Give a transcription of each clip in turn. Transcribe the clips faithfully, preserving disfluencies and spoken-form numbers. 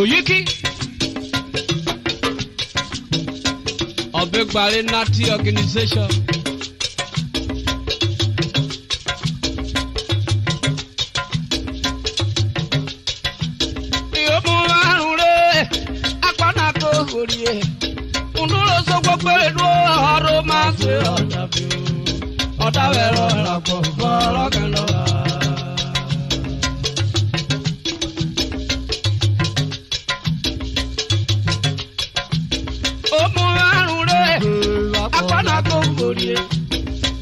Oyiki, ọbe gbare Nati organization. Iyomuharure, akpọ na ko ghorie. Unu ro so gbogbo enu, ọrhọ ma se ọdafe o. Ọdavwẹ rọ ra kpọ vwọ rọ kẹ nọ ra. Omuharure, akpọ na ko ghorie.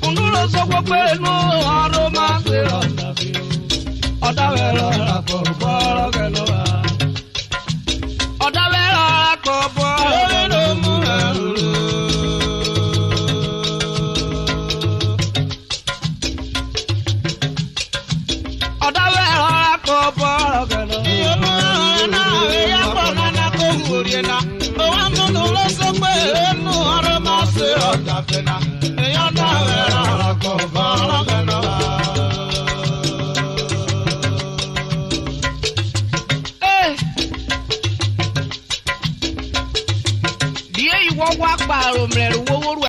Unu ro so gbogbo enu, ọrhọ ma se ọdafe o. Ọdavwẹ rọ ra kpọ vwọ rọ kẹ nọ ra. Ọdavwẹ rọ ra kpọ vwọ rọ kẹ nọ ra. Ọdavwẹ rọ ra kpọ vwọ rọ kẹ nọ. Iyono na re ya kpọ nana ko ghorie na. Owa nunu ro so gbe enu ọrhọ ma se ọdafe na. Eyọ ọdavwẹ rọ ra kpọ vwọ rọ kẹ nọ. Eh. Die ihwo ghwa kparo mrẹro wo